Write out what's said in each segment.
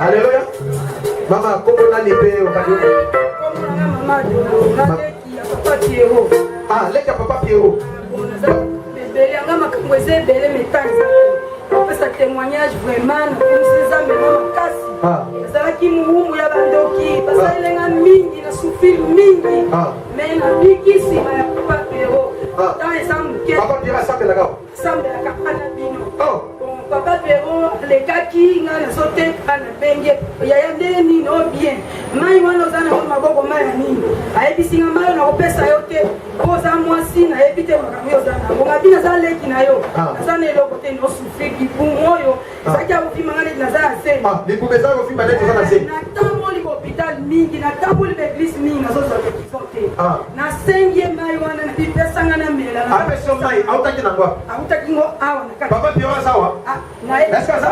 Alléluia. Mama, kombo nani pe okati? Kombo na mama Dolo, na leki ya papa Pierrot. Ah, leki ya papa Pierrot. Ebele yanga makambo eza ebele mais eza kopesa témoignage vraiment nakomisi nzambe na makasi ah. ezalaki mowumbu ya bandoki basalelenga mingi na souffrir mingi ah. mais nabiki nsima ya papa Pierrot temps eza moke. Papa Pierrot asambelaka Sambelaka ana bino. Oh. Bon, papa Pero alekaki ngai nazoteka nabengi yaya ndenge nini o oh, bien mai wana oza nango maboko mai ya nini ayebisi nga mai oyo nakopesa yo te mpo oza mwasi nayebi te makambo oyo oza nango ngabi naza leki na yo ah. naza na eloko te nosufri libumu oyo ah. ezalaki ya kofimba nga neti naza na zemi ah, libumu eza kofimba neti oza na zemi natamboli bahôpital mingi natamboli baeglise mingi nazozwa guérison te Ah. Nasengi ye mai wana na bipesa nga na mela. Apesi yo mai, autaki nango wapi? Autaki ngo awa na kati. Papa Pierrot aza awa? Ah, na ye. Est-ce que aza?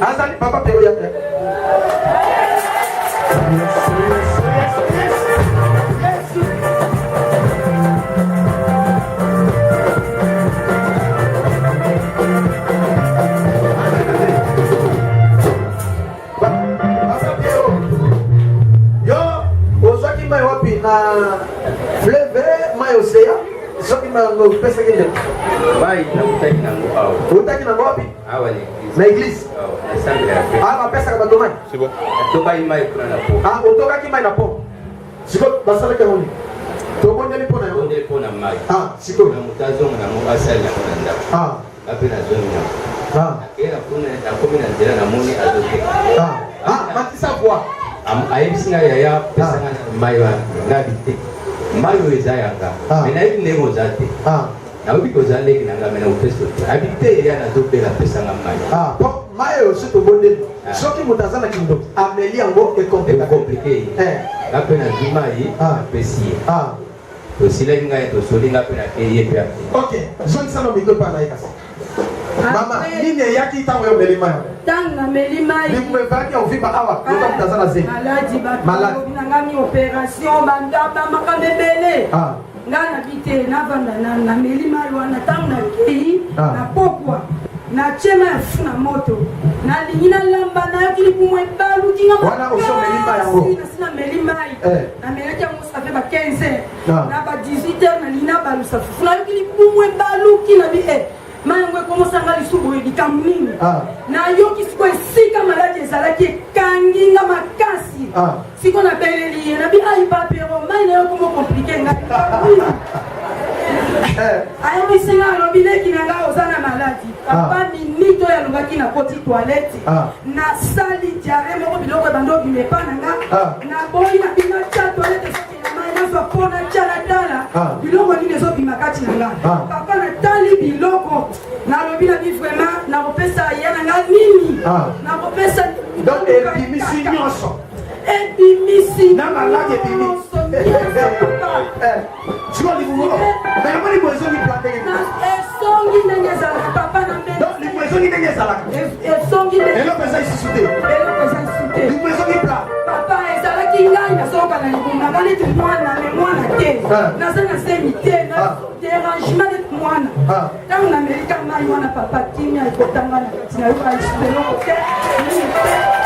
Azali Papa Pierrot ya. Yo ozwaki mai wapi na fleuve mai océan soki mai yango opesaki ndeko mai nautaki nango awa outaki nango wapi awa na église na église awa ah bapesaka bato mai natokaki mai kuna na po ah otokaki mai na po sikoyo basalaki yango nini tobondeli mpo na yango tobondeli mpo na mai ah sikoyo na moto azonga nango asali yango na ndako ah Nga pe nazongi na ah. Nakei na kuna nakomi na nzela namoni azoteka. Ah. Ah, matisa voix. Ayebisi nga yaya pesa nga ah. mai wana nga bi te. Mai oyo eza ya nga. Ah. Mais nayebi ndenge oza te. Ah. Nayebi koza leki na nga mais nakopesa te. Abi te yaya nazobela pesa nga mai. Ah, po mai oyo soki tobondeli ah. soki moto aza na kindoki ameli yango ekomplike eh. nga mpe nazwi mai napesi ye ah. Tosilaki ngai tosoli ngai mpe nakei ye mpe akei. Ok, zongisa no micro epai na ye kasi. Mama, nini eyaki ntango yo omeli mai? Ntango nameli mai. Libumu ezalaki ya kovimba awa, lokola moto aza na zemi. Maladi, Maladi. balobi na ngai mi operation, bandaba, makambo ebele. Ah. Ngai nabi te, navanda na nameli mai wana ntango nakei Ah. na pokwa natie mai ya fufu na moto nalingi nalamba nayoki libumu ebaluki nga Wana osi omeli mai yango? makasi, nasi nameli mai Eh. namelaki yango ça fait ba 15 heures ah. na ba 18 heures nalingi nabalusa fufu nayoki libumu ebaluki na bi e mai yango ekomosanga lisu boye likambo nini ah. nayoki sikoyo esika maladi ezalaki ekangi nga makasi ah. sikoyo nabeleli ye nabi ai papero mai na yo ekomo komplike ngai eh. ayebisi nga alobi leki na ngai oza na maladi papa minute oyo alobaki nakoti toilette nasali diare moko biloko ebandi obima epa na nga naboyi na bima tya toilette ezokenda mai nazwa mpo natya natala biloko nini ezobima kati na nga papa natali biloko nalobi na bi vraiment nakopesa ya na nga nini nakopesa donc ebimisi nyonso ebimisi na maladi ebimi sikoyo libumu mais yango libumu ezongi pla ndenge esongi ndenge ezalaka papa na mbele donc libumu ezongi ndenge ezalaka esongi eloko eza lisusu te eloko eza lisusu te libumu ezongi pla papa ezalaki ngai nazoyoka na libumu na ngai neti mwana me mwana te ah. naza na zemi te na ah. dérangement neti mwana ah. ntango namelika mai wana papa kimia ekotanga na kati nayoka lisusu eloko te nini te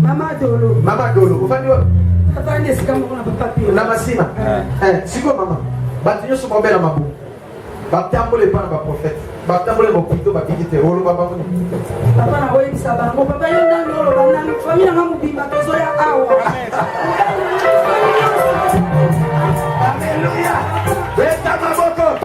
Mama Dolo. Mama Dolo, ofandi wapi? Afandi esika moko na papa Pio. Na Masina. Eh, sikoyo mama, bato nyonso babela mabumu. Batambola epai na baprofete, batambola na bopito, babiki te. Oloba bango nini? Papa nakoyebisa bango, papa yo nani oloba nani? Famille na nga mobimba tozoya awa.